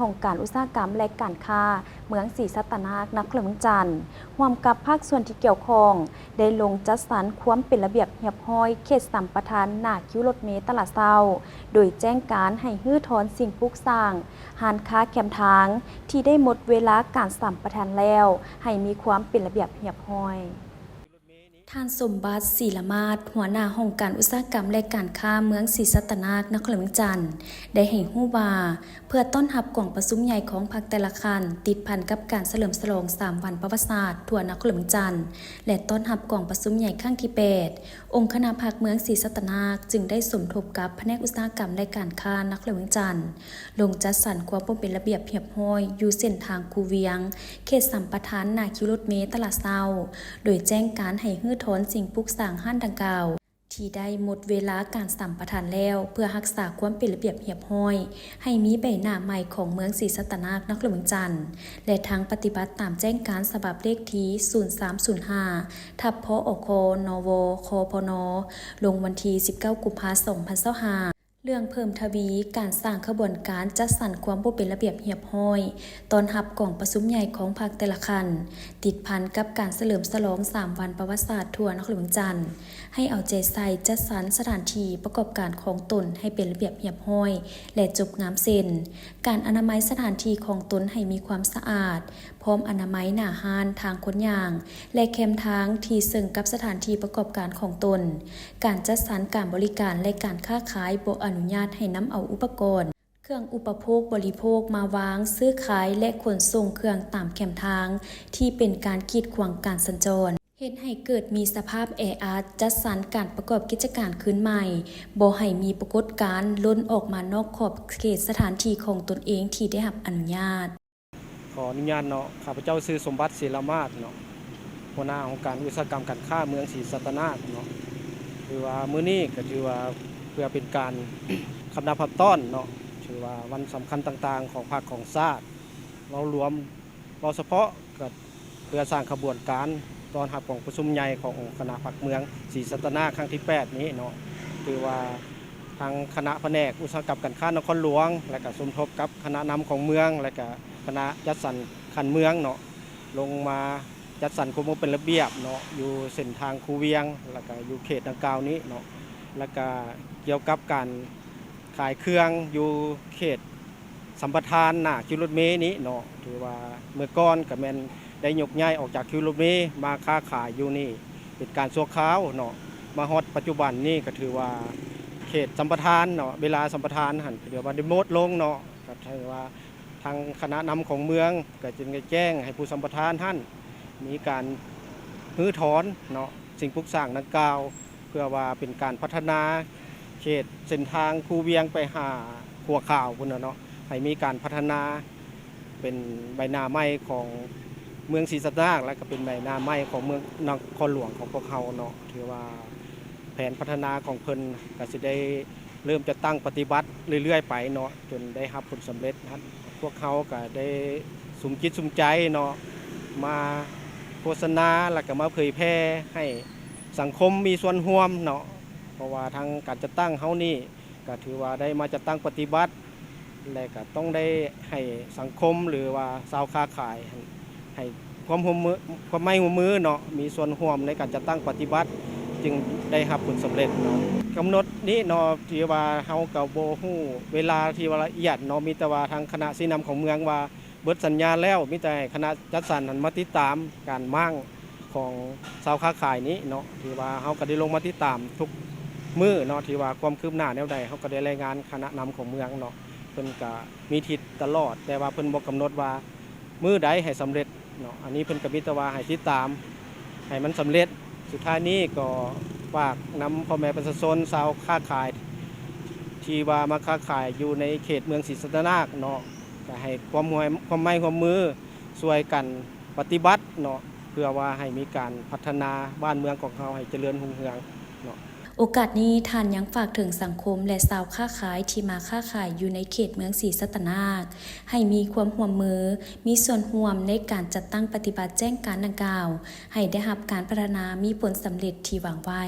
ຫ້ອງການອຸດສາຫະກຳ ແລະ ການຄ້າ ເມືອງສີສັດຕະນາກ ນະຄອນຫຼວງວຽງຈັນ ຮ່ວມກັບພາກສ່ວນທີ່ກ່ຽວຂ້ອງ ໄດ້ລົງຈັດສັນຄວາມເປັນລະບຽບຮຽບຮ້ອຍເຂດສຳປະທານໜ້າຄິວລົດເມແຕ່ລະເຊົ້າ, ໂດຍແຈ້ງການໃຫ້ຮື້ຖອນສິ່ງປຸກສ້າງ, ຮ້ານຄ້າແຄມທາງ ທີ່ໄດ້ໝົດເວລາການສຳປະທານແລ້ວ ໃຫ້ມີຄວາມເປັນລະບຽບຮຽບຮ້ອຍ. ທ່ານ ສົມບັດ ສີລະມາດ ຫົວໜ້າຫ້ອງການອຸດສາຫະກຳ ແລະ ການຄ້າເມືອງສີສັດຕະນາກ ນະຄອນຫຼວງວຽງຈັນ ໄດ້ໃຫ້ຮູ້ວ່າ ເພື່ອຕ້ອນຮັບກອງປະຊຸມໃຫຍ່ຂອງພັກແຕ່ລະຂັ້ນ ຕິດພັນກັບການສະເຫຼີມສະຫຼອງສາມວັນປະຫວັດສາດທົ່ວນະຄອນຫຼວງວຽງຈັນ ແລະ ຕ້ອນຮັບກອງປະຊຸມໃຫຍ່ຄັ້ງທີແປດ ອົງຄະນະພັກເມືອງສີສັດຕະນາກ ຈຶ່ງໄດ້ສົມທົບກັບພະແນກອຸດສາຫະກຳ ແລະ ການຄ້ານະຄອນຫຼວງວຽງຈັນ ລົງຈັດສັນຄວາມບໍ່ເປັນລະບຽບຮຽບຮ້ອຍ ຢູ່ເສັ້ນທາງຄູວຽງ ເຂດສຳປະທານໜ້າຄິວລົດເມແຕ່ລະເຊົ້າ, ໂດຍແຈ້ງການໃຫ້ຮື້ຖອນສິ່ງປຸກສ້າງຮ້ານດັ່ງກ່າວ ທີ່ໄດ້ໝົດເວລາການສຳປະທານແລ້ວ ເພື່ອຮັກສາຄວາມເປັນລະບຽບຮຽບຮ້ອຍ ໃຫ້ມີໃບໜ້າໃໝ່ຂອງເມືອງສີສັດຕະນາກ ນະຄອນຫຼວງວຽງຈັນ ແລະ ທັງປະຕິບັດຕາມແຈ້ງການສະບັບເລກທີສູນສາມສູນຫ້າ ທັບ ພອອຄ ນວ ຄພນ ລົງວັນທີສິບເກົ້າ ກຸມພາ ສອງພັນຊາວຫ້າ ເລື່ອງເພີ່ມທະວີການສ້າງຂະບວນການຈັດສັນຄວາມບໍ່ເປັນລະບຽບຮຽບຮ້ອຍ ຕ້ອນຮັບກອງປະຊຸມໃຫຍ່ຂອງພັກແຕ່ລະຂັ້ນ ຕິດພັນກັບການສະເຫຼີມສະຫຼອງສາມວັນປະຫວັດສາດທົ່ວນະຄອນຫຼວງວຽງຈັນ ໃຫ້ເອົາໃຈໃສ່ຈັດສັນສະຖານທີ່ປະກອບການຂອງຕົນໃຫ້ເປັນລະບຽບຮຽບຮ້ອຍ ແລະ ຈົບງາມເຊັ່ນ ການອະນາໄມສະຖານທີ່ຂອງຕົນໃຫ້ມີຄວາມສະອາດ, ພ້ອມອະນາໄມໜ້າຮ້ານ, ທາງຄົນຍ່າງ ແລະ ແຄມທາງທີ່ເຊິ່ງກັບສະຖານທີ່ປະກອບການຂອງຕົນ, ການຈັດສັນການບໍລິການ ແລະ ການຄ້າຂາຍບໍ່ອະນຸຍາດໃຫ້ນຳເອົາອຸປະກອນ ເຄື່ອງອຸປະໂພກບໍລິໂພກມາວາງ, ຊື້ຂາຍ ແລະ ຂົນສົ່ງເຄື່ອງຕາມແຄມທາງ ທີ່ເປັນການກີດຂວາງການສັນຈອນ, ເຮັດໃຫ້ເກີດມີສະພາບແອອັດ, ຈັດສັນການປະກອບກິດຈະການຄືນໃໝ່, ບໍ່ໃຫ້ມີປາກົດການລົ້ນອອກມານອກຂອບເຂດສະຖານທີ່ຂອງຕົນເອງທີ່ໄດ້ຮັບອະນຸຍາດ. ຂໍອະນຸຍາດເນາະ, ຂ້າພະເຈົ້າຊື່ ສົມບັດ ສີລະມາດເນາະ, ຫົວໜ້າຫ້ອງການອຸດສາຫະກຳການຄ້າເມືອງສີສັດຕະນາກເນາະ. ຖືວ່າມື້ນີ້ກໍຖືວ່າເພື່ອເປັນການຄຳນັບຮັບຕ້ອນເນາະ, ຖືວ່າວັນສຳຄັນຕ່າງໆຂອງພັກຂອງຊາດ, ເວົ້າລວມ ເວົ້າສະເພາະກໍເພື່ອສ້າງຂະບວນການຕ້ອນຮັບກອງປະຊຸມໃຫຍ່ຂອງອົງຄະນະພັກເມືອງສີສັດຕະນາກຄັ້ງທີແປດນີ້ເນາະ, ຖືວ່າ ທາງຄະນະພະແນກອຸດສາຫະກຳການຄ້ານະຄອນຫຼວງ ແລະ ກະສົມທົບກັບຄະນະນຳຂອງເມືອງ ແລະ ກະຄະນະຈັດສັນຂັ້ນເມືອງເນາະ, ລົງມາຈັດສັນຄວາມບໍ່ເປັນລະບຽບເນາະ ຢູ່ເສັ້ນທາງຄູວຽງ ແລະ ກະຢູ່ເຂດດັ່ງກ່າວນີ້ເນາະ, ແລະ ກະກ່ຽວກັບການຂາຍເຄື່ອງຢູ່ເຂດສຳປະທານໜ້າຄິວລົດເມນີ້ເນາະ, ຖືວ່າເມື່ອກ່ອນກະແມ່ນ ໄດ້ຍົກຍ້າຍອອກຈາກຄິວລົດເມມາຄ້າຂາຍຢູ່ນີ້ເປັນການຊົ່ວຄາວເນາະ, ມາຮອດປັດຈຸບັນນີ້ກໍຖືວ່າເຂດສຳປະທານເນາະ, ເວລາສຳປະທານຫັ້ນກໍຖືວ່າໄດ້ໝົດລົງເນາະ, ກໍຖືວ່າທາງຄະນະນຳຂອງເມືອງກໍຈຶ່ງໄດ້ແຈ້ງໃຫ້ຜູ້ສຳປະທານຫັ້ນມີການຮື້ຖອນເນາະ ສິ່ງປຸກສ້າງດັ່ງກ່າວ ເພື່ອວ່າເປັນການພັດທະນາເຂດເສັ້ນທາງຄູວຽງໄປຫາຂົວຂາວພຸ້ນນະເນາະ, ໃຫ້ມີການພັດທະນາເປັນໃບໜ້າໃໝ່ຂອງເມືອງສີສັດຕະນາກ ແລະ ກໍເປັນໃບໜ້າໃໝ່ຂອງເມືອງນະຄອນຫຼວງຂອງພວກເຮົາເນາະ. ຖືວ່າແຜນພັດທະນາຂອງເພິ່ນກໍຊິໄດ້ເລີ່ມຈັດຕັ້ງປະຕິບັດເລື້ອຍໆໄປເນາະ, ຈົນໄດ້ຮັບຜົນສຳເລັດ. ພວກເຮົາກໍໄດ້ສຸມຈິດສຸມໃຈເນາະ ມາໂຄສະນາ ແລ້ວກໍມາເຜີຍແຜ່ໃຫ້ສັງຄົມມີສ່ວນຮ່ວມເນາະ, ເພາະວ່າທາງການຈັດຕັ້ງເຮົານີ້ກໍຖືວ່າໄດ້ມາຈັດຕັ້ງປະຕິບັດ ແລະ ກໍຕ້ອງໄດ້ໃຫ້ສັງຄົມ ຫຼືວ່າຊາວຄ້າຂາຍຫັ້ນ ໃຫ້ຄວາມຮ່ວມມື ຄວາມໄມ້ຮ່ວມມືເນາະ, ມີສ່ວນຮ່ວມໃນການຈັດຕັ້ງປະຕິບັດ ຈຶ່ງໄດ້ຮັບຜົນສຳເລັດເນາະ. ກຳນົດນີ້ເນາະ ທີ່ວ່າເຮົາກໍບໍ່ຮູ້ເວລາທີ່ວ່າລະອຽດເນາະ, ມີແຕ່ວ່າທາງຄະນະຊີ້ນຳຂອງເມືອງວ່າເບິດສັນຍາແລ້ວ, ມີແຕ່ໃຫ້ຄະນະຈັດສັນຫັ້ນມາຕິດຕາມການມ້າງຂອງຊາວຄ້າຂາຍນີ້ເນາະ. ຖືວ່າເຮົາກໍໄດ້ລົງມາຕິດຕາມທຸກມື້ເນາະ, ທີ່ວ່າຄວາມຄືບໜ້າແນວໃດ ເຮົາກໍໄດ້ລາຍງານຄະນະນຳຂອງເມືອງເນາະ. ເພິ່ນກໍມີທິດຕະຫຼອດ, ແຕ່ວ່າເພິ່ນບໍ່ກຳນົດວ່າມື້ໃດໃຫ້ສຳເລັດເນາະ, ອັນນີ້ເພິ່ນກໍມີແຕ່ວ່າໃຫ້ຕິດຕາມ ໃຫ້ມັນສຳເລັດ. ສຸດທ້າຍນີ້ກໍຝາກນຳພໍ່ແມ່ປະຊາຊົນຊາວຄ້າຂາຍ ທີ່ວ່າມາຄ້າຂາຍຢູ່ໃນເຂດເມືອງສີສັດຕະນາກເນາະ, ກໍໃຫ້ຄວາມຮ່ວມ ຄວາມໄມ້ຮ່ວມມືຊ່ວຍກັນປະຕິບັດເນາະ, ເພື່ອວ່າໃຫ້ມີການພັດທະນາບ້ານເມືອງຂອງເຮົາໃຫ້ຈະເລີນຮຸ່ງເຮືອງເນາະ. ໂອກາດນີ້ ທ່ານຍັງຝາກເຖິງສັງຄົມ ແລະ ຊາວຄ້າຂາຍທີ່ມາຄ້າຂາຍຢູ່ໃນເຂດເມືອງສີສັດຕະນາກ ໃຫ້ມີຄວາມຮ່ວມມື, ມີສ່ວນຮ່ວມໃນການຈັດຕັ້ງປະຕິບັດແຈ້ງການດັ່ງກ່າວ ໃຫ້ໄດ້ຮັບການພັດທະນາມີຜົນສຳເລັດທີ່ຫວັງໄວ້.